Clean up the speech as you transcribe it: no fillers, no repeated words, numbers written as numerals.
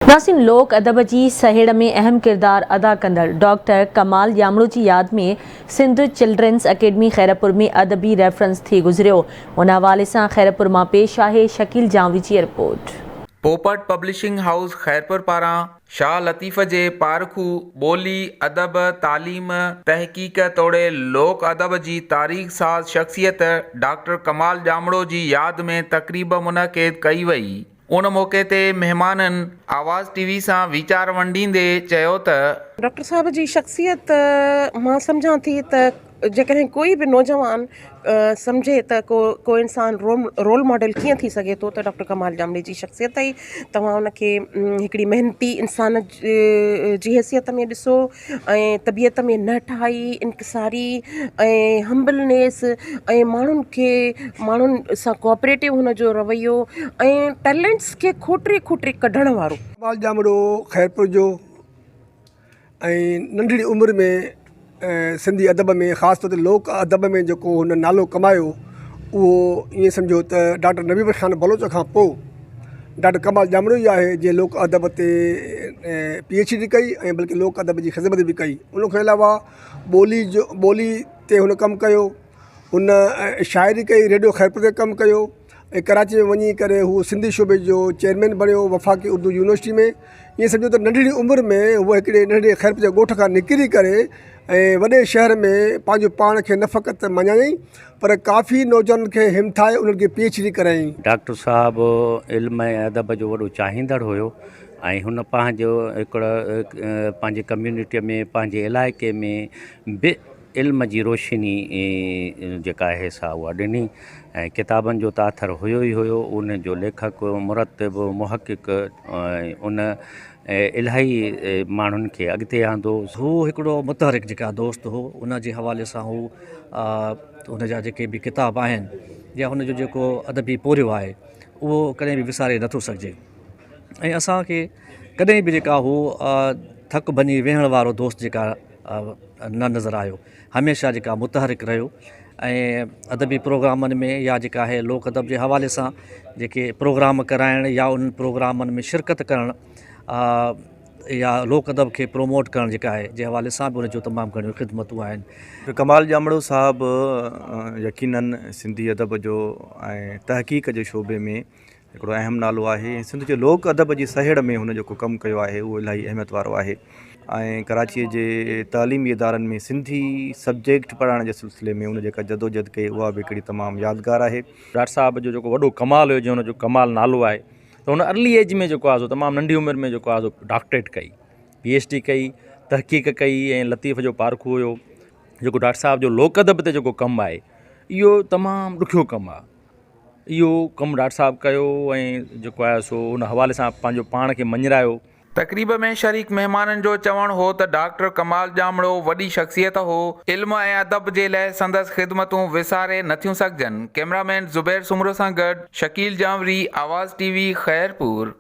ناظرين لوڪ ادب جي سهيڙ ۾ اهم ڪردار ادا ڪندڙ ڊاڪٽر ڪمال ڄامڙو جي ياد ۾ سنڌ چلڊرينس اڪيڊمي خيرپور ۾ ادبي ريفرنس ٿي گذريو ان حوالي سان خيرپور مان پيش آهي شڪيل جانوري جي رپورٽ. پوپٽ پبلشنگ هائوس خيرپور پاران شاهه لطيف جي پارکو ٻولي، ادب، تعليم، تحقيق توڙي لوڪ ادب جي تاريخ ساز شخصيت ڊاڪٽر ڪمال ڄامڙو جي ياد ۾ تقريب منعقد ڪئي وئي. ان موقعي تي مهمانن آواز ٽي وي سان ويچار ونڊيندي چيو ته. ڊاڪٽر صاحب جي شخصيت مان سمجهان ٿي ته جيڪڏهن ڪوئي به نوجوان سمجهي ته ڪو ڪو انسان رول ماڊل ڪيئن ٿي سگهي ٿو ته ڊاڪٽر ڪمال ڄامڙي جي شخصيت ئي توهان ان کي هڪڙي محنتي انسان جي حيثيت ۾ ڏسو ۽ طبيعت ۾ نهٺائي، انڪساري ۽ همبلنيس ۽ ماڻهن کي ماڻهن سان ڪوآپريٽو هن جو رويو ۽ ٽيلنٽس کي کوٽري کوٽري ڪڍڻ وارو. اقبال ڄامڙو خيرپور جو ۽ ننڍڙي عمر ۾ سنڌي ادب ۾ خاص طور تي لوڪ ادب ۾ جيڪو هن نالو ڪمايو اهو ائين سمجهو ته ڊاڪٽر نبي بخش خان بلوچ کان پوء ڊاڪٽر ڪمال ڄامڙو ئي آهي جنهن لوڪ ادب تي پي ايڇ ڊي ڪئي ۽ بلڪه لوڪ ادب جي خدمت به ڪئي ان کان علاوه ٻولي جو ٻولي تي هن ڪم ڪيو هن شاعري ڪئي ريڊيو خيرپور تي ڪم ڪيو ۽ ڪراچي ۾ وڃي ڪري هو سنڌي شعبي جو چيئرمين بڻيو وفاقي اردو يونيورسٽي ۾ ائين سمجهو ته ننڍڙي عمر ۾ هو هڪڙي ننڍڙي خيرپور جي ڳوٺ کان نڪري ڪري ۽ وڏي شهر ۾ پنهنجو پاڻ کي نه فقط مڃايائين پر ڪافي نوجوانن کي همٿائي انهن کي پي ايڇ ڊي ڪرايائين. ڊاڪٽر صاحب علم ۽ ادب جو وڏو چاهيندڙ هيو ۽ هن پنهنجو هڪڙو پنهنجي ڪميونٽيء ۾ پنهنجي علائقي ۾ به علم جي روشني جيڪا آهي سا اها ڏني ۽ ڪتابن جو ته آٿر هيو ئي هيو ان جو ليکڪ مرتب محقق ۽ ان الاهي ماڻهن کي اڳتي آندو. هو هڪڙو متحرڪ جيڪا دوست هو ان جي حوالي سان هو هن جا جيڪي به ڪتاب آهن يا هن جو جيڪو ادبي پورهيو آهي اهو ڪڏهن به وساري نٿو سگهجي ۽ اسانکي ڪڏهن به جيڪا هو ٿڪ ڀڃي ويهڻ وارو دوست جيڪا نه نظر آيو هميشه جيڪا متحرڪ رهيو ۽ ادبي پروگرامن ۾ يا جيڪا آهي لوڪ ادب جي حوالي سان جيڪي پروگرام ڪرائڻ يا انهن پروگرامن ۾ شرڪت ڪرڻ يا لوڪ ادب کي پروموٽ ڪرڻ جيڪا آهي جي حوالي سان به ان جون تمام گهڻيون خدمتون آهن. ڪمال ڄامڙو صاحب يقينن سنڌي ادب جو ۽ تحقيق جي شعبي ۾ هڪڙو اهم نالو آهي ۽ سنڌ جي لوڪ ادب جي سهيڙ ۾ هن جيڪو ڪم ڪيو آهي اهو الاهي اهميت وارو آهي ۽ ڪراچيء جي تعليمي ادارن ۾ سنڌي سبجيڪٽ پڙهائڻ جي سلسلي ۾ هن جيڪا جدوجهد ڪئي اها به هڪڙي تمام يادگار آهي. ڊاڪٽر صاحب جو جيڪو وڏو ڪمال هيو جنهن هن جو ڪمال نالو آهي ته هن ارلي ايج ۾ جيڪو آهي سو تمام ننڍي عمر ۾ جيڪو آهي سو ڊاڪٽريٽ ڪئي پي ايڇ ڊي ڪئي تحقيق ڪئي ۽ لطيف جو پارکو هيو جيڪو ڊاڪٽر صاحب جو لوڪ ادب تي جيڪو ڪم آهي اهو تمام ڏکيو ڪم آهي اهو ڪم ڊاڪٽر صاحب ڪيو ۽ جيڪو آهي سو ان حوالي سان پنهنجو پاڻ کي مڃرايو. تقريب ۾ شريڪ مهمانن جو چوڻ هو ته ڊاڪٽر ڪمال ڄامڙو وڏي شخصيت هو، علم ۽ ادب جي لئه سندس خدمتون وساري نٿيون سگهجن. ڪئميرا مين زبير سومرو سان گڏ شڪيل جانوري، آواز ٽي وي، خيرپور.